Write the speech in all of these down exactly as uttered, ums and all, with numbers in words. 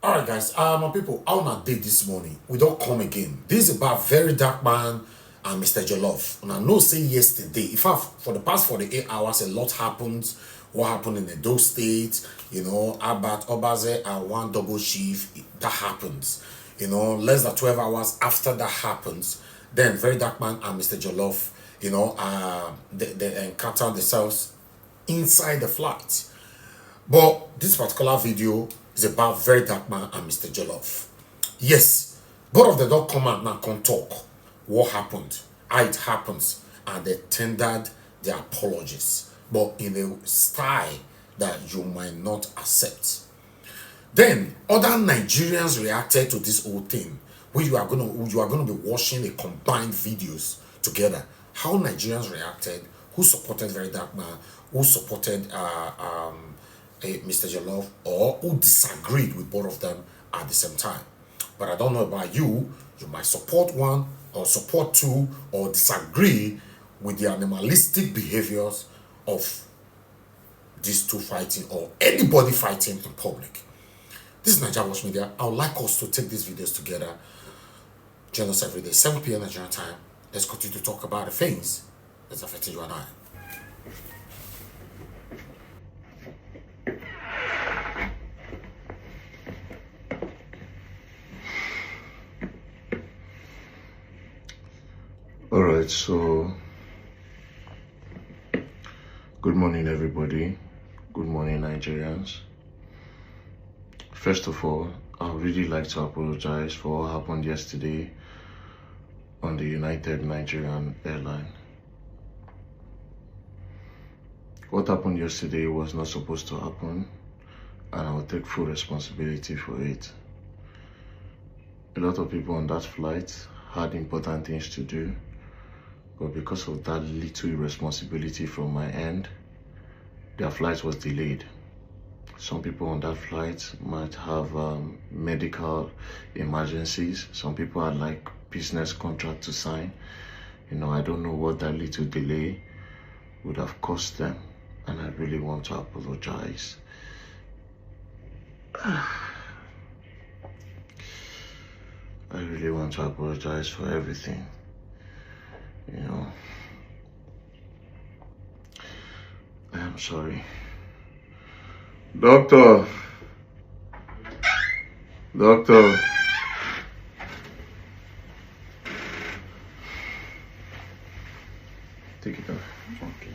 All right, guys, uh, my people, how una dey this morning? We don come again. This is about Very Dark Man and Mister Jollof. And I know say yesterday, in fact, for the past forty-eight hours, a lot happened. What happened in Edo State, you know, about Obaze and one double chief, that happens. You know, less than twelve hours after that happens, then Very Dark Man and Mister Jollof, you know, uh, they, they encounter themselves inside the flight. But this particular video is about Very Dark Man and Mister Jollof. Yes, both of them don come out now, come talk what happened, how it happens, and they tendered their apologies, but in a style that you might not accept. Then other Nigerians reacted to this whole thing. Where you are gonna you are gonna be watching a combined videos together. How Nigerians reacted, who supported Very Dark Man, who supported uh, um, eh, Mister Jollof, or who disagreed with both of them at the same time. But I don't know about you. You might support one or support two or disagree with the animalistic behaviors of these two fighting or anybody fighting in public. This is Naija Watch Media. I would like us to take these videos together. Join us every day, seven p.m. Nigerian time. Let's continue to talk about the things that's affecting you and I. All right, so good morning, everybody. Good morning, Nigerians. First of all, I would really like to apologize for what happened yesterday on the United Nigerian Airline. What happened yesterday was not supposed to happen, and I will take full responsibility for it. A lot of people on that flight had important things to do, but because of that little responsibility from my end, their flight was delayed. Some people on that flight might have um, medical emergencies. Some people had like business contract to sign. You know, I don't know what that little delay would have cost them, and I really want to apologize. I really want to apologize for everything. You know, I am sorry. Doctor, doctor, take it off. Okay.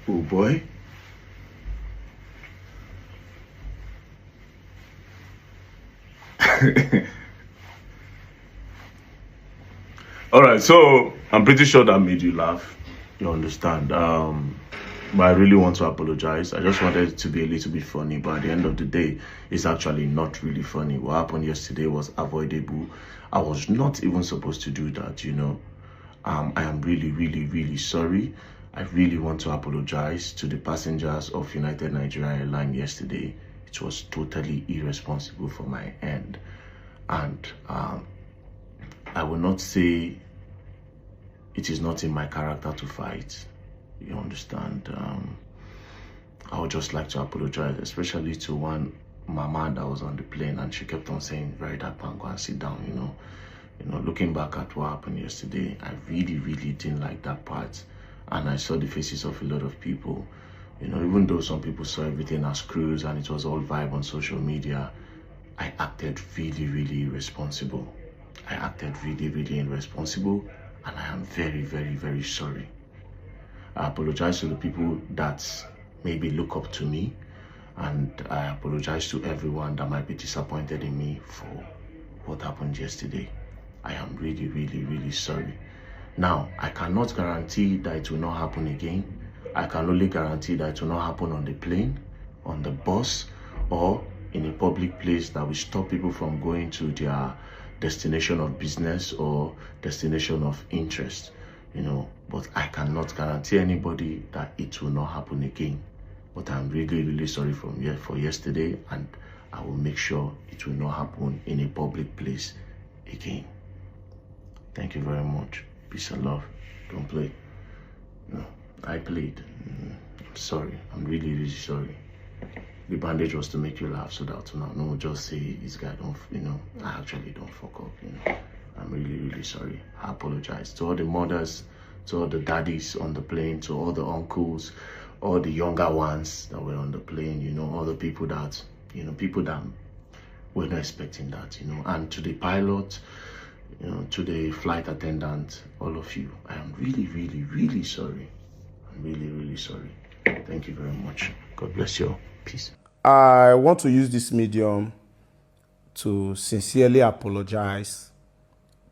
Oh boy. All right, so I'm pretty sure that made you laugh. You understand? Um, but I really want to apologize. I just wanted it to be a little bit funny, but at the end of the day, it's actually not really funny. What happened yesterday was avoidable. I was not even supposed to do that, you know. Um, I am really, really, really sorry. I really want to apologize to the passengers of United Nigeria Airline yesterday. It was totally irresponsible for my end. And um, I will not say it is not in my character to fight. You understand? Um, I would just like to apologize, especially to one mama that was on the plane, and she kept on saying, "Very dark man, go and sit down," you know. You know, looking back at what happened yesterday, I really, really didn't like that part. And I saw the faces of a lot of people. You know, even though some people saw everything as cruise and it was all vibe on social media, I acted really, really irresponsible. I acted really, really irresponsible, and I am very, very, very sorry. I apologize to the people that maybe look up to me, and I apologize to everyone that might be disappointed in me for what happened yesterday. I am really, really, really sorry. Now, I cannot guarantee that it will not happen again. I can only guarantee that it will not happen on the plane, on the bus, or in a public place that will stop people from going to their destination of business or destination of interest, you know. But I cannot guarantee anybody that it will not happen again. But I'm really, really sorry from ye- for yesterday, and I will make sure it will not happen in a public place again. Thank you very much. Peace and love. Don't play. No, I played. Mm, I'm sorry. I'm really, really sorry. The bandage was to make you laugh, so that now no just say this guy don't, you know, I actually don't fuck up, you know. I'm really, really sorry. I apologize to all the mothers, to all the daddies on the plane, to all the uncles, all the younger ones that were on the plane, you know, all the people that, you know, people that were not expecting that, you know, and to the pilot, you know, to the flight attendant, all of you, I am really, really, really sorry. I'm really, really sorry. Thank you very much. God bless you all. Peace. I want to use this medium to sincerely apologize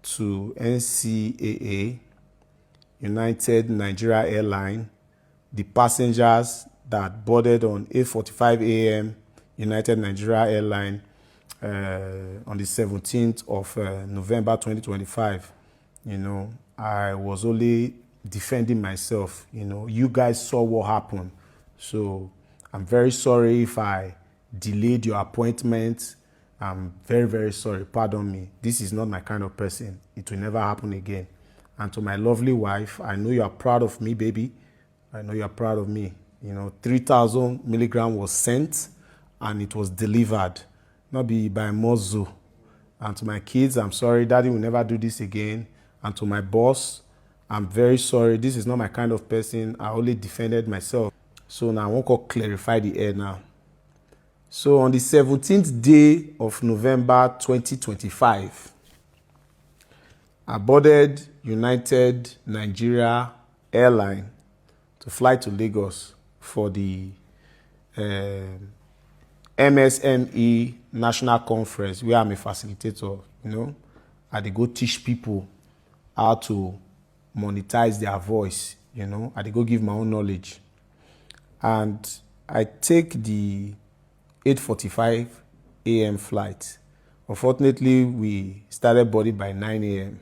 to N C A A, United Nigeria Airline, the passengers that boarded on eight forty-five a m United Nigeria Airline uh, on the seventeenth of uh, November twenty twenty-five. You know, I was only defending myself. You know, you guys saw what happened. So I'm very sorry if I delayed your appointment. I'm very, very sorry. Pardon me. This is not my kind of person. It will never happen again. And to my lovely wife, I know you are proud of me, baby. I know you are proud of me. You know, three thousand milligram was sent and it was delivered. Not be by muzzle. And to my kids, I'm sorry. Daddy will never do this again. And to my boss, I'm very sorry. This is not my kind of person. I only defended myself. So now I won't go clarify the air now. So on the seventeenth day of November twenty twenty-five, I boarded United Nigeria Airline to fly to Lagos for the um, M S M E National Conference, where I'm a facilitator. You know, I dey go teach people how to monetize their voice. You know, I dey go give my own knowledge, and I take the eight forty-five a m flight. Unfortunately, we started boarding by nine a m.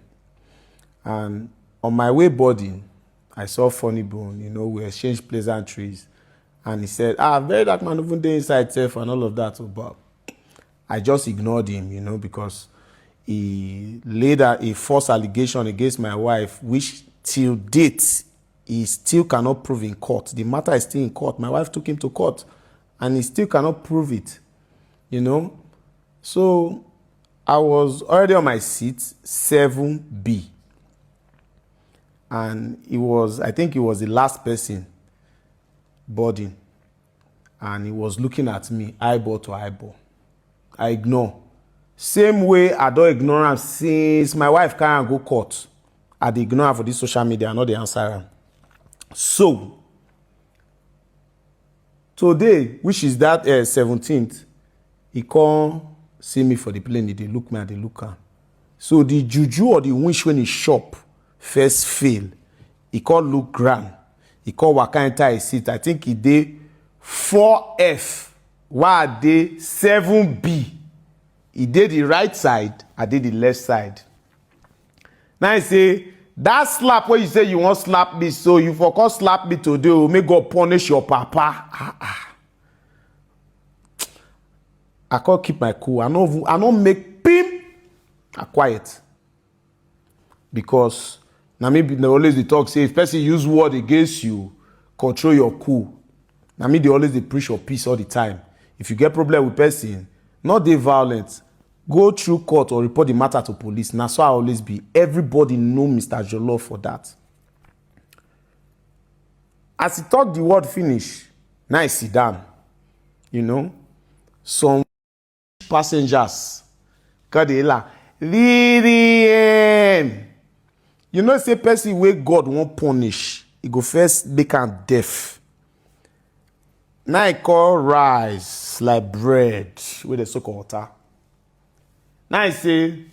And on my way boarding, I saw Funny Bone. You know, we exchanged pleasantries. And he said, "Ah, very dark man, even dey inside safe and all of that." Oh, but I just ignored him, you know, because he laid a, a false allegation against my wife, which till date, he still cannot prove in court. The matter is still in court. My wife took him to court and he still cannot prove it, you know. So I was already on my seat, seven B. And he was, I think he was the last person boarding. And he was looking at me, eyeball to eyeball. I ignore. Same way I don ignore am since my wife carry am go court. I dey ignore am for this social media, I no dey answer am. So, today, which is that uh, seventeenth, he come see me for the plane, he dey look me, I dey look am. So the juju or the winch when he shop first fail, he come look ground, he come waka enter his seat. I think he dey four F, while I dey seven B. He dey the right side, I dey the left side. Now he say, "That slap wey you say you wan slap me, so you for come slap me today o, make God punish your papa." Ah, ah. I can't keep my cool. I no, even- I no make pim. I quiet, because na me be, dey always dey talk say if person use word against you, control your cool. Na me dey always dey preach for peace all the time. If you get problem with person, no dey violent. Go through court or report the matter to police. Na so I always be. Everybody know Mister Jollof for that. As he talk the word finish, now he sit down. You know, some passengers come dey laugh. Lirian. You know say person wey God wan punish, he go first make am deaf. Now he come rise like bread wey dey soak water. Now he say,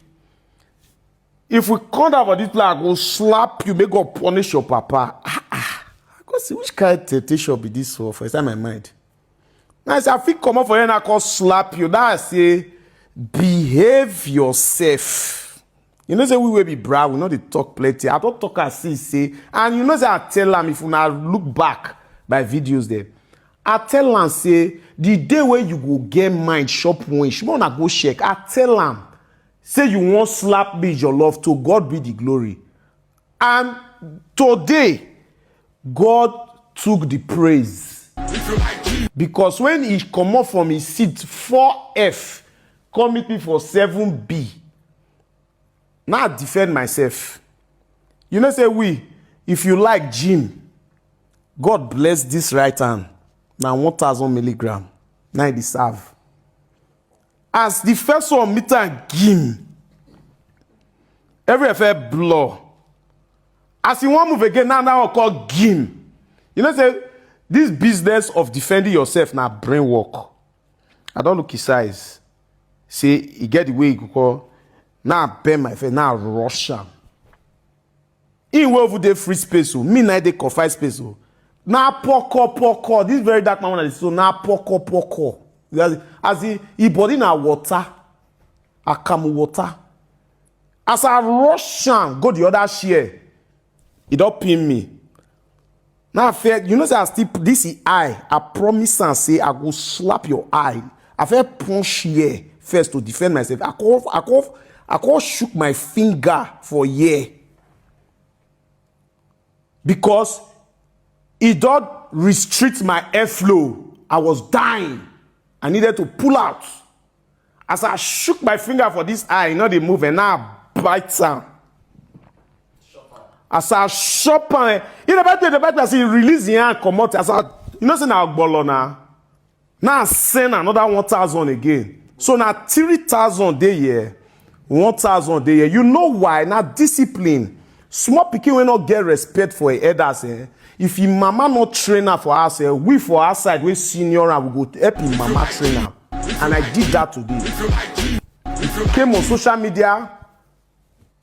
"If we come down for this place, I go slap you, make God punish your papa." Ah, ah. I go see which kind of temptation be this one for inside my mind. Now I say, "I fit comot for here and I come slap you." Now I say, "Behave yourself." You know say we wey be bra, we no dey talk plenty. I don talk as see say, and you know say I tell am, if una look back my videos dem, I tell am say the day wey you go get mind chop wench, make una go check. I tell am say you wan slap me, your love, to God be the glory. And today, God took the praise. Because when he comot from his seat four F, come meet me for seven B, now I defend myself. You know say we, if you like gym, God bless this right hand. Na one thousand milligram, na e dey serve. As the first one meet am, gim. Every affair blow. As he wan move again, now that one call gim. You know say this business of defending yourself na brain work. I don look his size. Say he get the way he go call. Now I bend my face. Now I rush am. He wey even dey free space o. Me na dey confine space o. Na poko poko. This very dark man wey I dey see so, na poko poko. As, as he, he body na water. Akamu water. As I rush am go the other chair, he don pin me. Now I fear, you know say I still, this is eye. I promise am say I go slap your eye. I fit punch here first to defend myself. I come, I come, I come shook my finger for here. Because e don restrict my airflow. I was dying. I needed to pull out. As I shook my finger for this eye, e no dey move, and now I bite am. As I chop am, eh, e dey bite me, e dey bite me, as e release im hand comot, as I, you know say na ogbolo na. Now I send another one thousand again. So na three thousand dey here, one thousand dey here. You know why? Na discipline. Small pikin wey no get respect for im elders, eh, if im mama no train am for house, eh, we for outside wey senior am, we go help im mama train am. And I did that today. If you came on social media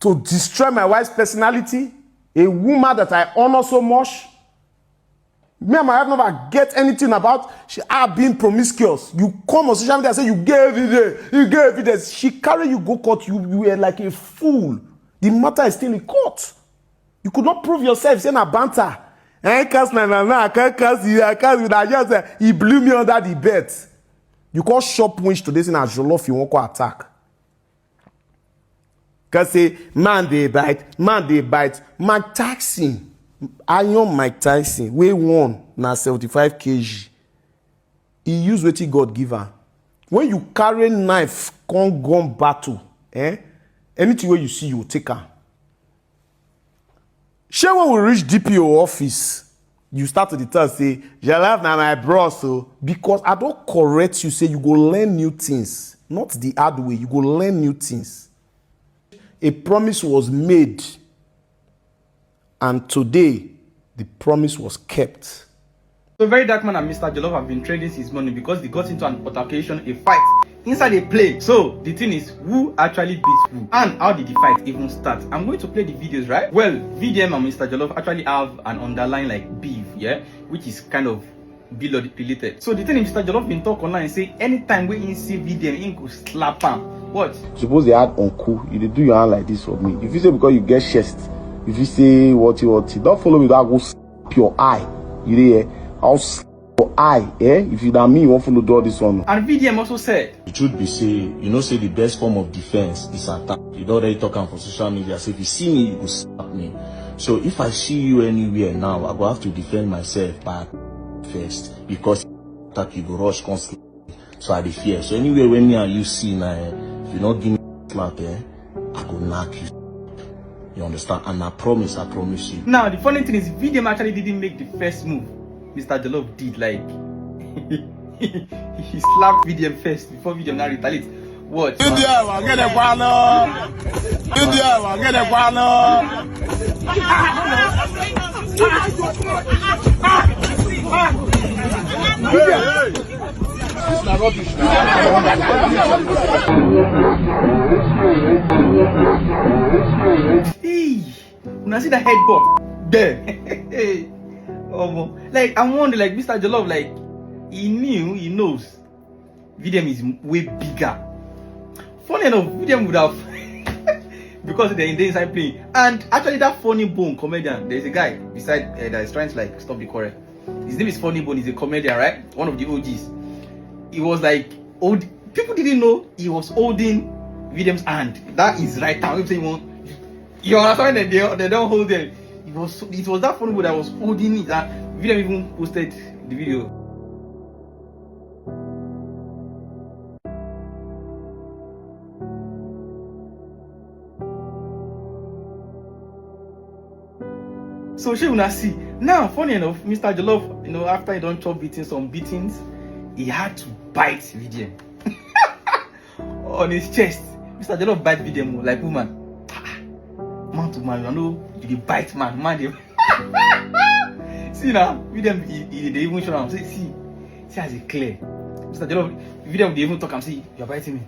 to destroy my wife's personality, a woman that I honor so much, me and my wife never get anything about she, her being promiscuous. You come on social media, say you get evidence, you get evidence. She carry you go court. You, you were like a fool. The matter is still in court. You could not prove yourself. Say na banter. I can't stand na, na, I can't cast you. I can't with that. Just, uh, he blew me under the bed. You call shop winch today, say na jollof you wan go attack. Cause say man dey bite, man dey bite. Mike Tyson, iron Mike Tyson, wey one na seventy-five K G. He use wetin God give am. When you carry knife come gun battle, eh? Anything wey you see, you take am. Shey when we reach D P O office, you start to dey tell say, "Jollof na my bros o," because I don correct you say you go learn new things, not the hard way, you go learn new things. A promise was made, and today the promise was kept. So Very Dark Man and Mister Jollof have been trending since morning because they got into an altercation, a fight inside a plane. So the thing is, who actually beats who? And how did the fight even start? I'm going to play the videos, right? Well, V D M and Mister Jollof actually have an underlying, like, beef, yeah, which is kind of blood related. So the thing is, Mister Jollof been talk online say anytime wey he see V D M, he go slap am. What? Suppose they add uncle, you dey do your hand like this for me. If you say because you get chest, if you say what you want, don't follow me, don't go slap your eye. You dey hear? I'll slap your eye, eh? If you na me, you wan follow do all this one. And V D M also said, the truth be say, you know say the best form of defense is attack. You don already talk am for social media. Say if you see me, you go slap me. So if I see you anywhere now, I go have to defend myself by first, because attack you go rush come slap. So I dey fear. So anywhere when me and you see now, eh, if you not give me slap, eh, I go knock you. You understand? And I promise, I promise you. Now, the funny thing is, V D M actually didn't make the first move. Mister Jollof did, like, he slapped V D M first before V D M now retaliate. What? V D M, I get a one. V D M, I get a one. This na rubbish. Hey, una see that headbutt there? Omo, like, I'm wondering, like, Mister Jollof, like, he knew, he knows. V D M is way bigger. Funny enough, V D M would have, Because they dey inside plane. And actually, that Funny Bone comedian, there's a guy beside uh, that is trying to like stop the quarrel. His name is Funny Bone. He's a comedian, right? One of the O Gs. He was like old. People didn't know he was holding William's hand. That is right now. If someone, you understand that they, they don't hold them. It was it was that Funny Bone that was holding it. That William even posted the video. So shey una see now, funny enough, Mister Jollof, you know, after he don chop beating, some beatings, he had to bite V D M on his chest. Mister Jollof bite V D M o, like woman. Ah, man to man, you know, you dey bite man, man dey. See now, V D M, he, he dey even show am. See, see, see as e clear. Mister Jollof, V D M dey even talk am, say, "You're biting me."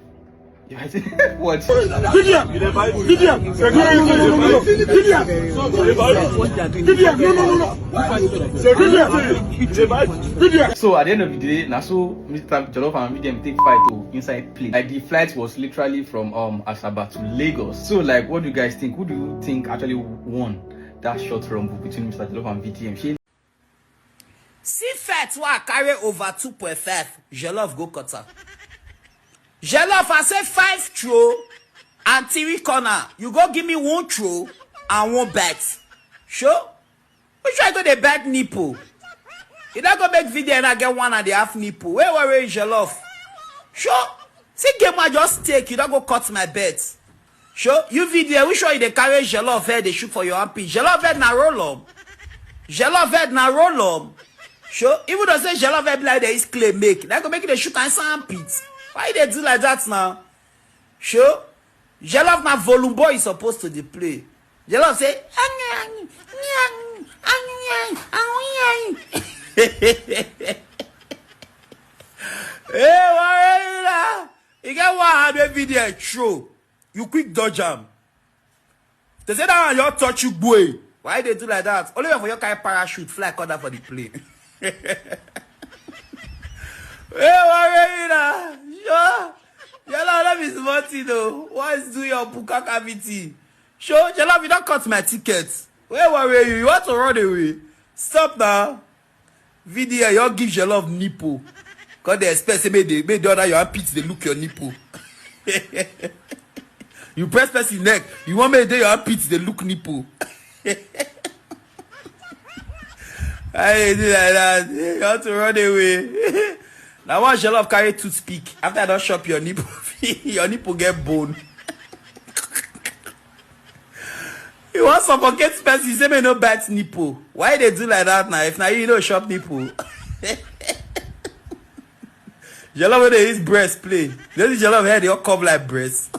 What? Vivian! Vivian! Vivian! Vivian! No, no, no, no! Vivian! Vivian! So at the end of the day, now so Mister Jollof and V D M take fight to inside plane. Like the flight was literally from um Asaba to Lagos. So like, what do you guys think? Who do you think actually won that short rumble between Mister Jollof and V D M? Shey See fight wey I carry over two point five, Jollof go cut am. Jollof, I say five throw and three corner. You go give me one throw and one bet. Sure? Which one go dey bet nipple? You don go make V D M and get one and a half nipple. Wey worry Jollof? Sure? See game I just take, you don go cut my bet. Sure? You V D M, which one you dey carry Jollof head dey shoot for your armpit? Jollof head na roll up. Jollof head na roll up. Sure? Even though say Jollof head be like dey use clay make, na go make you dey shoot am inside armpit. Why you dey do like that now? Sure? Jollof na volume boy you suppose to dey play. Jollof say, "Hey, why na?" E get one hand wey V D M throw. You quick dodge am. They say that one your touch you boy. Why they do like that? Only for your kind parachute fly come down for the plane. Hey, worry na. Sure. Jollof, no be small thing o. Once do your buka cavity. Sure, Jollof, you don cut my ticket. Wey worry you? You want to run away? Stop now. V D M, you give Jollof nipple. Cause they expect say make they make the other your armpit dey look your nipple. You press person neck, you want make dey your armpit dey look nipple. I dey do like that. You want to run away. Now one Jollof carry toothpick. After I don chop your nipple, your nipple get bone. You wan suffocate person, say make no bite nipple. Why they do like that now? If na you, you no chop nipple. Jollof wey dey use breast play. Those Jollof head dey all curve like breast.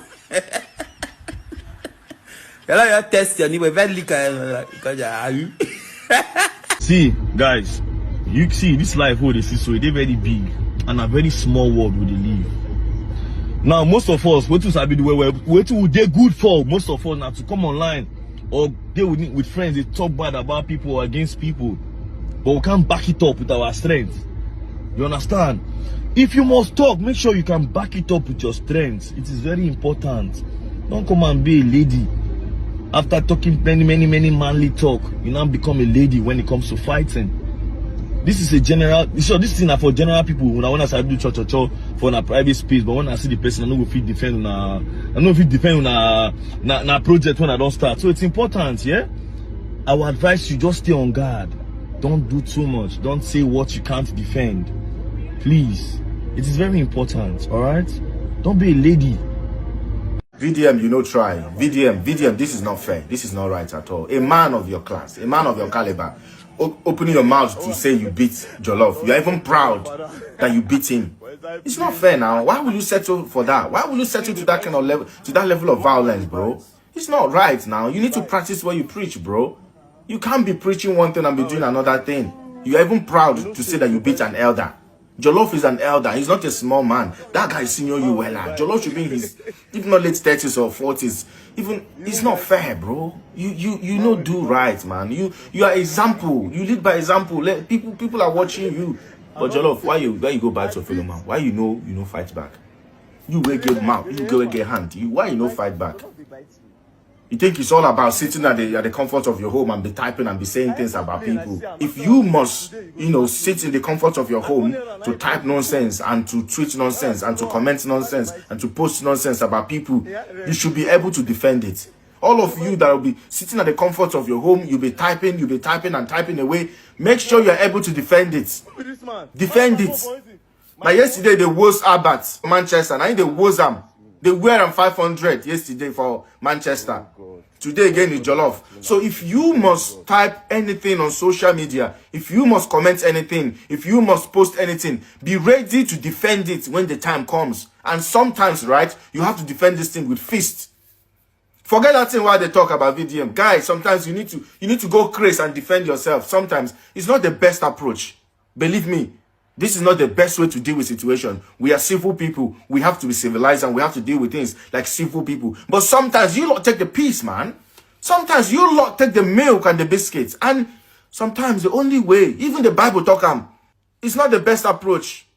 Jollof just test your nipple, if I lick am, because are you? See, guys, you see this life wey dey see so e dey very big and a very small world we dey live. Now, most of us, wetin we sabi do well well, wetin we dey good for, most of us na to come online or dey with, with friends dey talk bad about people or against people, but we can't back it up with our strength. You understand? If you must talk, make sure you can back it up with your strength. It is very important. Don't come and be a lady. After talking many, many, many manly talk, you now become a lady when it comes to fighting. This is a general, so this thing na for general people. Una, when I say do cho cho cho for a private space, but when I see the person, I no go fit defend una. I no fit defend una na, na project when I don start. So it's important, yeah? I will advise you, just stay on guard. Don't do too much. Don't say what you can't defend. Please. It is very important, all right? Don't be a lady. V D M, you no try. V D M, V D M, this is not fair. This is not right at all. A man of your class, a man of your caliber, o- opening your mouth to say you beat Jollof. You're even proud that you beat him. It's not fair now. Why will you settle for that? Why will you settle to that kind of level, to that level of violence, bro? It's not right now. You need to practice what you preach, bro. You can't be preaching one thing and be doing another thing. You're even proud to say that you beat an elder. Jollof is an elder. He's not a small man. That guy is senior you well. Ah. Jollof should be in his, if not late thirties or forties. Even it's not fair, bro. You you you no do right, man. You you are example. You lead by example. Let people people are watching you. But Jollof, why you why you go bite your fellow man? Why you no you no fight back? You wey get mouth, you wey get hand. You why you no fight back? You think it's all about sitting at the, at the comfort of your home and be typing and be saying things about people? If you must, you know, sit in the comfort of your home to type nonsense and to tweet nonsense and to comment nonsense and to post nonsense about people, you should be able to defend it. All of you that will be sitting at the comfort of your home, you'll be typing, you'll be typing and typing away. Make sure you're able to defend it. Defend it. Now, yesterday, they woes Albert, Manchester. Now, they woes am. They wear am five hundred yesterday for Manchester. Today again is Jollof. So if you must type anything on social media, if you must comment anything, if you must post anything, be ready to defend it when the time comes. And sometimes, right, you have to defend this thing with fist. Forget that thing where they talk about V D M. Guys, sometimes you need to, you need to go crazy and defend yourself. Sometimes it's not the best approach. Believe me, this is not the best way to deal with situation. We are civil people. We have to be civilized and we have to deal with things like civil people. But sometimes you lot take the piss, man. Sometimes you lot take the milk and the biscuits. And sometimes the only way, even the Bible talk am, it's not the best approach.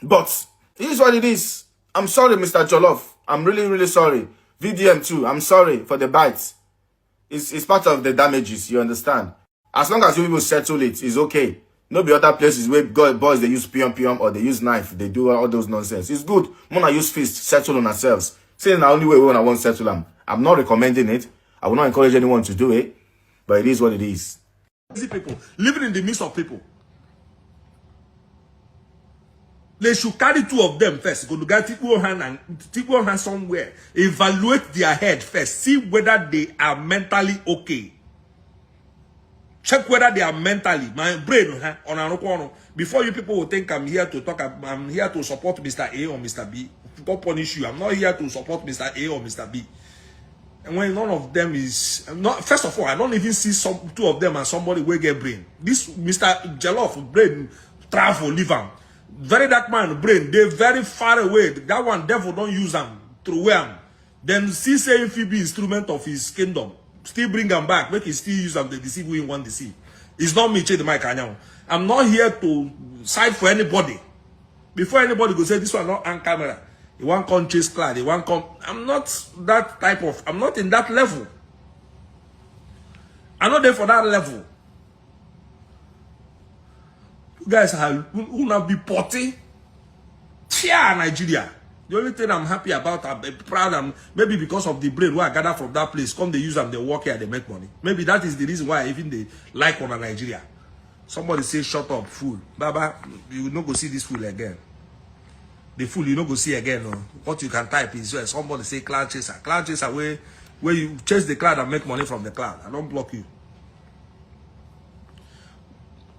But it is what it is. I'm sorry, Mister Jollof. I'm really, really sorry. V D M too, I'm sorry for the bites. It's, it's part of the damages, you understand? As long as you people settle it, it's okay. No be other places where God, boys, they use pium pium or they use knife, they do all those nonsense. It's good. Mona use fist, settle on ourselves. Say the only way we want to settle them. I'm not recommending it. I will not encourage anyone to do it, but it is what it is. These people living in the midst of people. They should carry two of them first. Go to get people hand and people hand somewhere. Evaluate their head first. See whether they are mentally okay. Check whether they are mentally, my brain, huh, on a corner. Before you people will think I'm here to talk, I'm, I'm here to support Mister A or Mister B. God punish you. I'm not here to support Mister A or Mister B. And when none of them is not, first of all, I don't even see some two of them as somebody will get brain. This Mister Jollof brain travel, leave am. Very dark man brain, they very far away. That one devil don't use am, throw am. Then see say if he be instrument of his kingdom, still bring am back, make he still use am to deceive who he want deceive. It's not me, Chidi Mike Anyanwu. I'm not here to side for anybody. Before anybody go say this one not on camera, he want come chase cloud, he want come. I'm not that type of. I'm not in that level. I'm not there for that level. You guys are who now be potty. Tear Nigeria. The only thing I'm happy about, I'm proud, and maybe because of the brain where I gather from that place, come they use them, they work here, they make money. Maybe that is the reason why I even they like one of Nigeria. Somebody say, "Shut up, fool." Baba, you no go see this fool again. The fool you no go see again. No. What you can type is, uh, somebody say, "Cloud chaser." Cloud chaser, where, where you chase the cloud and make money from the cloud. I don't block you.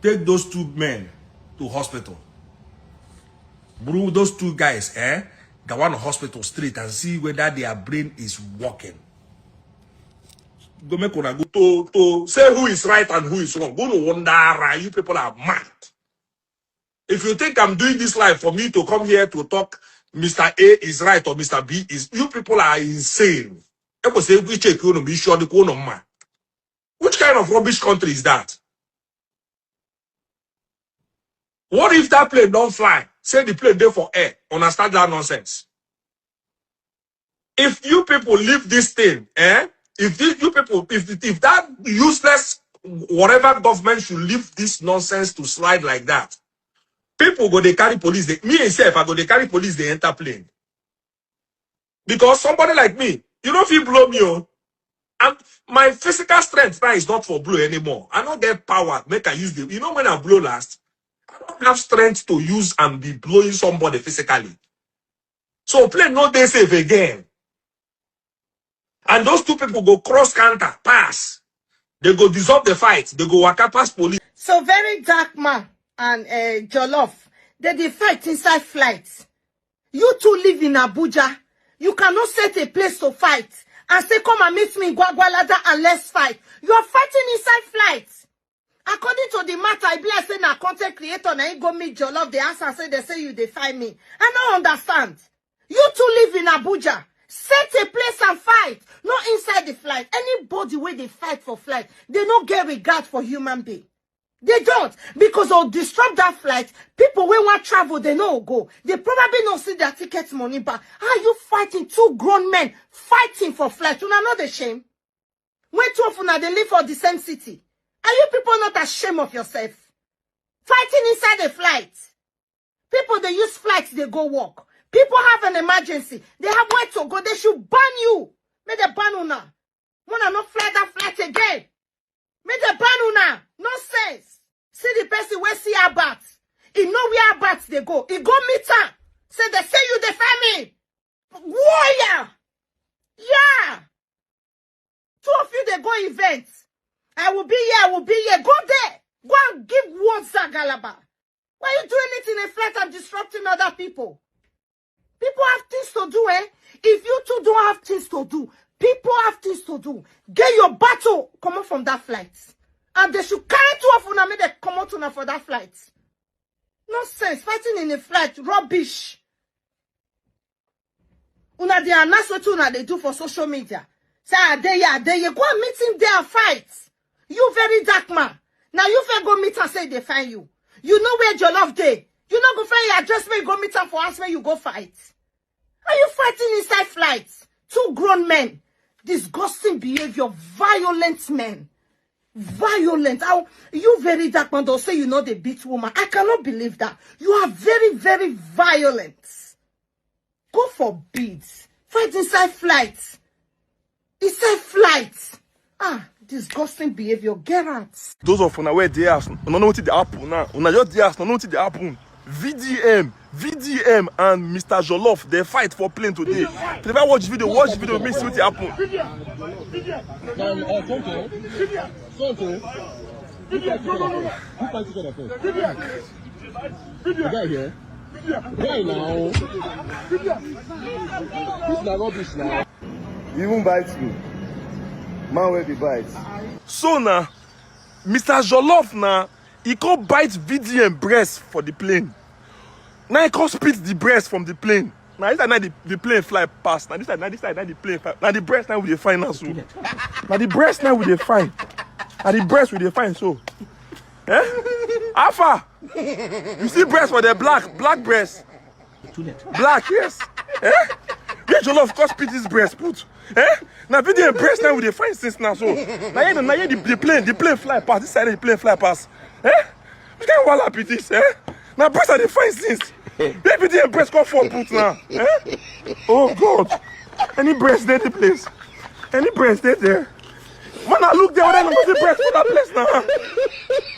Take those two men to hospital. Bro, those two guys, eh? Go on hospital street and see whether their brain is working. Go make una go to, to say who is right and who is wrong. Go no wonder, you people are mad. If you think I'm doing this live for me to come here to talk Mister A is right or Mister B is, you people are insane. Ebo say we check you no be sure the no man. Which kind of rubbish country is that? What if that plane don't fly? Say the plane there for air. Understand that nonsense. If you people leave this thing, eh? If this, you people, if if that useless whatever government should leave this nonsense to slide like that, people go they carry police. They, me and self, I go they carry police. They enter plane because somebody like me, you know, if you blow me, oh, and my physical strength now is not for blow anymore. I don't get power. Make I use them. You know when I blow last, I don't have strength to use and be blowing somebody physically. So plane no dey safe again. And those two people go cross counter, pass. They go dissolve the fight. They go waka pass police. So very dark man and uh, Jollof, they dey fight inside flight. You two live in Abuja. You cannot set a place to fight and say, "Come and meet me in Gwagwalada and let's fight." You are fighting inside flight. According to the matter, I be like say na content creator na him go meet Jollof. They ask and say they say you dey find me. I no understand. You two live in Abuja. Set a place and fight. Not inside the flight. Anybody where they fight for flight, they no get regard for human being. They don't, because they'll disrupt that flight. People wey want travel, they no go. They probably no see their ticket money back. How you fighting two grown men fighting for flight? Una no dey shame. When two of una dey live for the same city, are you people not ashamed of yourself? Fighting inside a flight. People dey use flight dey go work. People have an emergency. They have where to go. They should ban you. Make dem ban una. Una no fly that flight again. Make dem ban una. Nonsense. See the person wey see Albert. He know where Albert dey go. He go meet am. Say dem say you dey find me. Warrior. Yeah. Two of you dey go event. I will be here, I will be here. Go there. Go and give words, Zagalaba. Why you doing it in a flight and disrupting other people? People have things to do, eh? If you two don't have things to do, people have things to do. Get your battle, comot from that flight. And they should carry two of una, make dem comot una for that flight. Nonsense, fighting in a flight, rubbish. Una dey announce wetin una dey do for social media. Say, "I dey here, I dey here." Go and meet him there and fight. You very dark man. Now you fit go meet am say e dey find you. You know where Jollof dey. You no go find your address, make you go meet am for house, make you go fight. Are you fighting inside flight? Two grown men. Disgusting behavior, violent men. Violent. How you very dark man don say you no dey beat woman? I cannot believe that. You are very, very violent. God forbid. Fight inside flight. Inside flight. Ah, disgusting behavior. Get out. Those of una wey dey house, una know wetin dey happen now. Una just dey house, una know wetin dey happen. V D M, V D M and Mister Jollof, they fight for plane today. If you never watch video, watch video, make you see wetin happen. Now, uh, Tonto, Tonto, look at each other first. You guy here? Guy now. This na rubbish now. He even bite me. Man wey dey bite. So na, Mister Jollof na, he come bite V D M breast for the plane. Now he come spit the breast from the plane. Now this side, now the, the plane fly past. Now this side, now this side, now the plane fly. Now the breast now we dey find now so. Now the breast now we dey find. Now the breast we dey find so. Eh? Alpha, you see breast for the black, black breast. Black, yes. Eh? Where Jollof come spit this breast put? Eh? Now V D M breast now we dey find since now so. Now here, now here the, the plane, the plane fly past. This side the plane fly past. Eh? Which kind of wahala be this? Eh? Now breast I dey find since. Where V D M breast come fall put now? Eh? Oh God! Any breast dey the place? Any breast dey there? Man, I look there, whether I go see breast for that place now.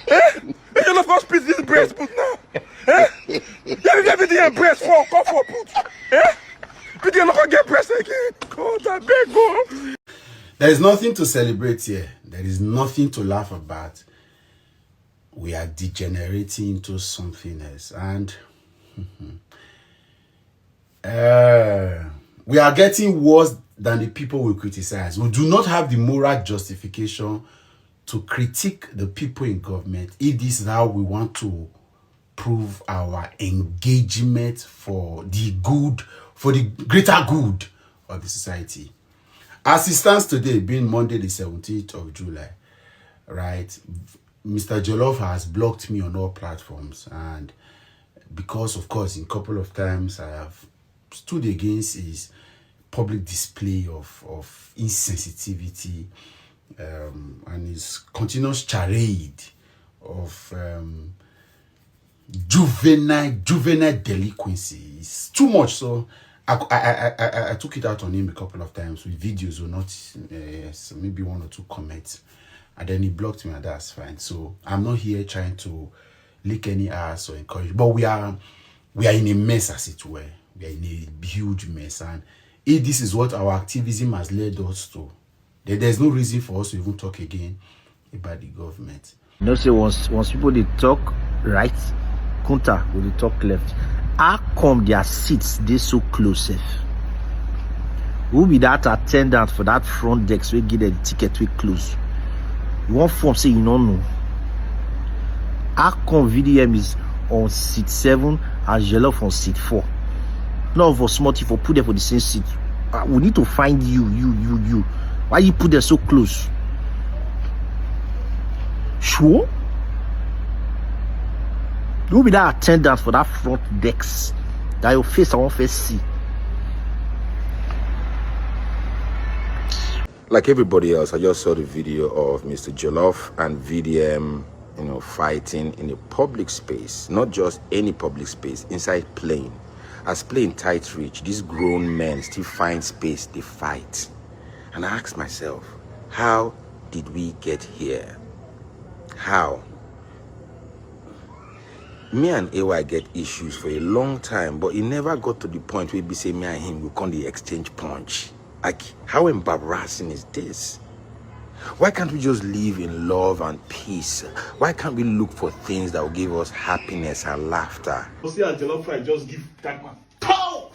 Eh? Make Jollof come spit this breast put now. Eh? Where V D M breast fall, come fall put. Eh? V D M no go get breast again. God, I beg God. There is nothing to celebrate here. There is nothing to laugh about. We are degenerating into something else. And uh, we are getting worse than the people we criticize. We do not have the moral justification to critique the people in government if this is how we want to prove our engagement for the good, for the greater good of the society. As it stands today, being Monday the seventeenth of July, right, Mister Jollof has blocked me on all platforms, and because, of course, in a couple of times I have stood against his public display of, of insensitivity, um, and his continuous charade of, um, juvenile, juvenile delinquency. It's too much. So I, I, I, I, I took it out on him a couple of times with videos or not, uh, so maybe one or two comments, and then he blocked me, and that's fine. So I'm not here trying to lick any ass or encourage, but we are, we are in a mess, as it were. We are in a huge mess, and if this is what our activism has led us to, then there's no reason for us to even talk again about the government. You know, say once, once people dey talk right, Kunta go dey talk left. How come their seats dey so close sef? Who be that attendant for that front desk wey give them ticket wey close? You wan form say you no know? How come V D M is on seat seven and Jollof on seat four? None of us small thing for put them for the same seat. Ah, we need to find you, you, you, you. Why you put them so close? Sure? Who be that attendant for that front desk? That your face I wan first see. Like everybody else, I just saw the video of Mister Jollof and V D M, you know, fighting in a public space, not just any public space, inside plane. As plane tight reach, these grown men still find space, they fight. And I ask myself, how did we get here? How? Me and A Y get issues for a long time, but it never got to the point where we say me and him will come the exchange punch. Like, how embarrassing is this? Why can't we just live in love and peace? Why can't we look for things that will give us happiness and laughter? You see, as jollof fry just give that man. Pow!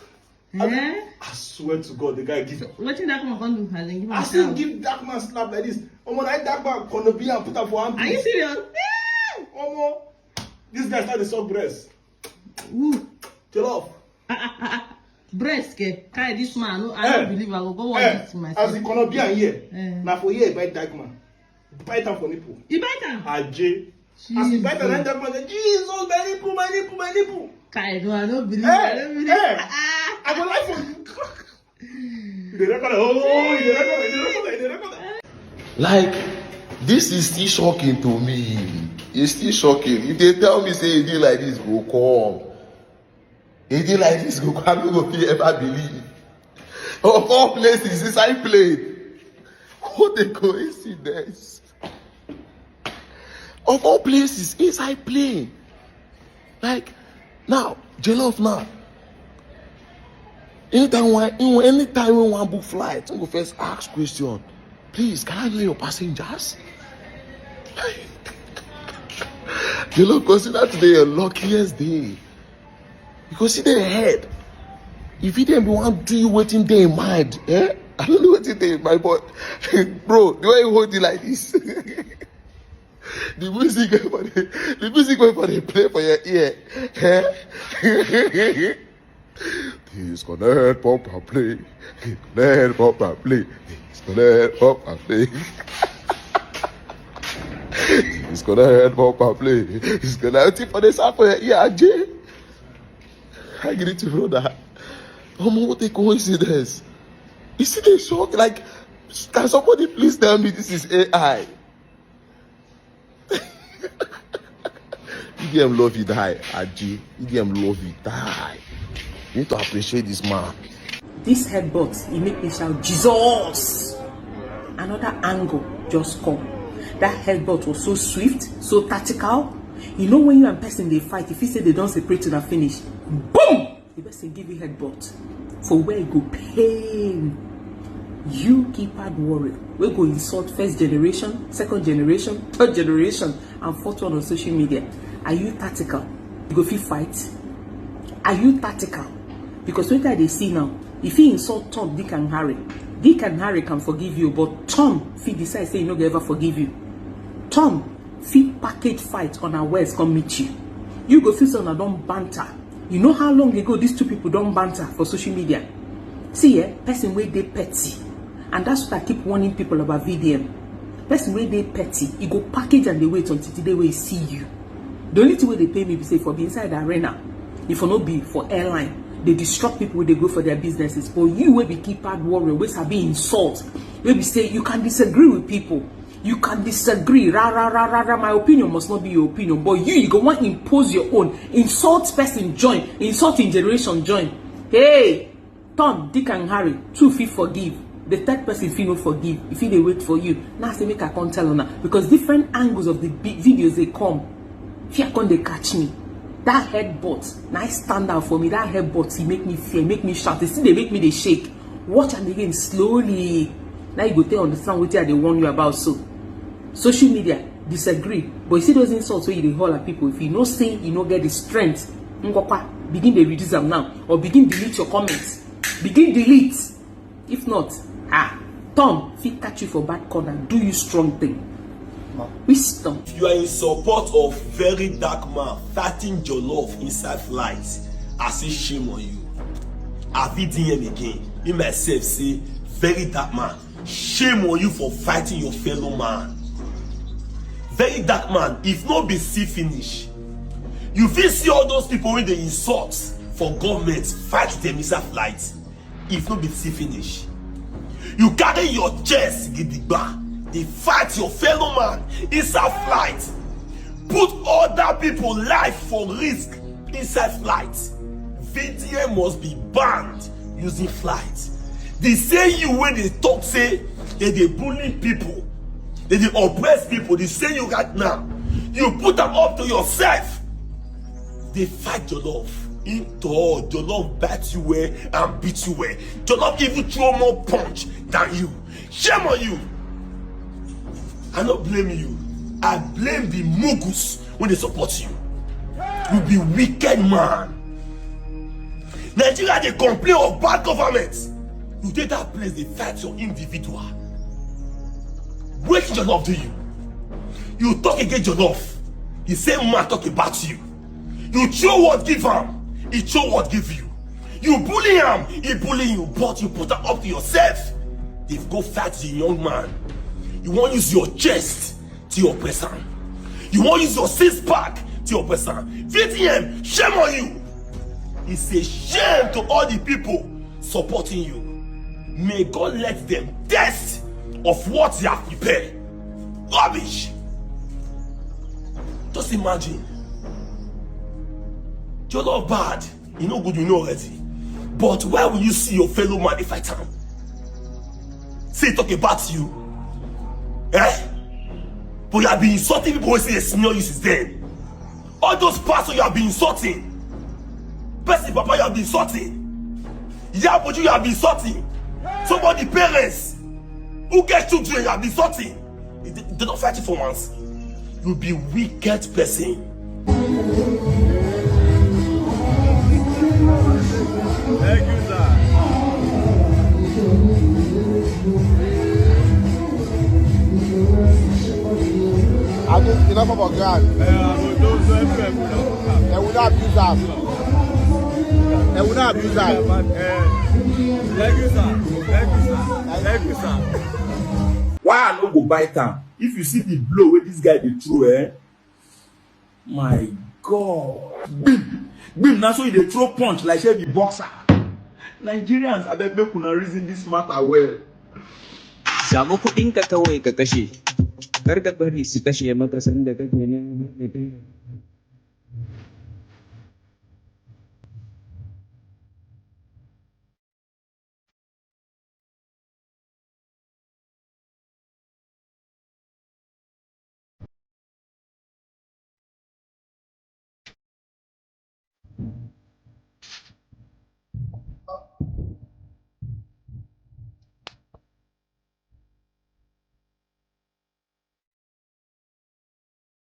Eh? I swear to God, the guy give. Wetin that man come do as in give I am still down? Give that man slap like this. Omo, na that man gonna be and put am for hand. Are you serious? Omo, this guy start to suck breast. Ooh, Jollof. breast ke carry this man. No, I Eh, don't believe I go go watch Eh, this thing as the myself. Colombia here. Eh. Now for here, bite that man. Bite am for nipple. You bite am? Ajay. As he bite am, Jesus. That man say, Jesus, my nipple, my nipple, my nipple. Kai, no, I don't believe. I don't Eh, believe. eh. Ah, I go live for you. You dey record am. Oh, you dey record am, you dey record am, you dey record am. Like, this is still shocking to me. It's still shocking. If they tell me say a day like this go come, a day like this go come, I no go fit ever believe. Of all places, inside plane. What a coincidence. Of all places, inside plane. Like, now, Jollof now. Anytime when anytime when one book flight, I go first ask question. Please, can I know your passengers? Jollof, consider today your luckiest day. Because see the head. If you didn't want to do you waiting day in mind, eh? I don't know what you think, my boy. Bro, the way you hold it like this. The music wey for the, the music wey for dey play for your ear. Eh? Disconnect, pop and play. Disconnect, pop and play. Disconnect, pop and play. Disconnect, pop and play. Disconnect. Wetin for dey sound for your ear, Ajay? I agree to brother. Omo, what a coincidence. You see the shock, like, can somebody please tell me this is A I? E D M love you die, Aji. E D M love you die. You need to appreciate this man. This headbutt, e make me shout, Jesus! Another angle just come. That headbutt was so swift, so tactical. You know when you and person dey fight, if you say they don't separate una finish, boom! The person give you headbutt for where e go pain. You keypad warrior, wey go insult first generation, second generation, third generation, and fourth one on social media. Are you tactical? You go fit fight? Are you tactical? Because wetin I dey see now, if you insult Tom, Dick and Harry, Dick and Harry can forgive you, but Tom fit decide say he no go ever forgive you. Tom fit package fight on our words come meet you. You go feel say una don banter. You know how long ago these two people don banter for social media? See, eh, person wey dey petty, and that's what I keep warning people about V D M. Person wey dey petty, e go package and dey wait until the day wey e see you. The only thing wey dey pay me be say for be inside the arena, if for no be for airline, they disrupt people wey dey go for their businesses. But you wey be keypad warrior, wey sabi insult, wey be say you can disagree with people, you can disagree. Ra ra ra ra ra. My opinion must not be your opinion, but you, you go wan impose your own. Insult person join, insult in generation join. Hey, Tom, Dick and Harry, two fit forgive. The third person fit no forgive. If he dey wait for you, now say make I come tell una, because different angles of the bi- videos dey come. Fear come dey catch me. That headbutt, na e stand out for me. That headbutt, e make me fear, make me shout. E still dey make me dey shake. Watch am again slowly. Now you go take understand wetin I dey warn you about. So, social media, disagree, but you see those insults wey you dey haul at people, if you know say you no get the strength, ngwakwa, begin dey reduce am now, or begin delete your comments. Begin delete. If not, ah, Tom fit catch you for back corner, do you strong thing. Wisdom. If you are in support of very dark man fighting jollof inside flight, I say shame on you. I fit D M again. Me myself say, very dark man, shame on you for fighting your fellow man. Very dark man, if no be see finish, you fit see all those people wey dey insult for government fight them inside flight. If no be see finish, You carry your chest gidigba, dey fight your fellow man inside flight, put other people life for risk inside flight. V D M must be banned using flight. The same you wey dey talk say dem dey bully people, dem dey oppress people, the same you right now, you put am up to yourself. Dey fight Jollof. Him tall, Jollof bite you well and beat you well. Jollof even throw more punch than you. Shame on you. I no blame you. I blame the mugus wey dey support you. You be wicked man. Nigeria dey complain of bad government. You dey that place dey fight your individual. Wetin Jollof do you? You talk against Jollof, the same man talk about you. You throw word give am, he throw word give you. You bully am, he bully you, but you put am up to yourself. Dey go fight the young man. You wan use your chest to oppress am. You wan use your six pack to oppress am. V D M, shame on you. It's a shame to all the people supporting you. May God let them test of what they have prepared. Rubbish. Just imagine. Jollof bad. E no good, you know already. But why will you see your fellow man dey fight am? Say talk about you. Eh? But you have been insulting people wey say dey senior you since then. All those pastors you have been insulting. Person papa you have been insulting. Iya Aboju you have been insulting. Somebody parents who get children you have been insulting. They, they don't fight you for once. You be wicked person. Thank you, sir. I think enough of our ground. Uh, those who have been They will not abuse us. They will not abuse us. Thank you, sir. Thank you, sir. Thank you, sir. Why I no go bite am? If you see the blow wey this guy dey throw, eh? My God. Gbim! Gbim! Na so you dey throw punch like say you be boxer. Nigerians, abeg make una reason this matter well. Samu kuɗinka kawai ka kashe, kar ka bari su kashe maka sanda kake neman.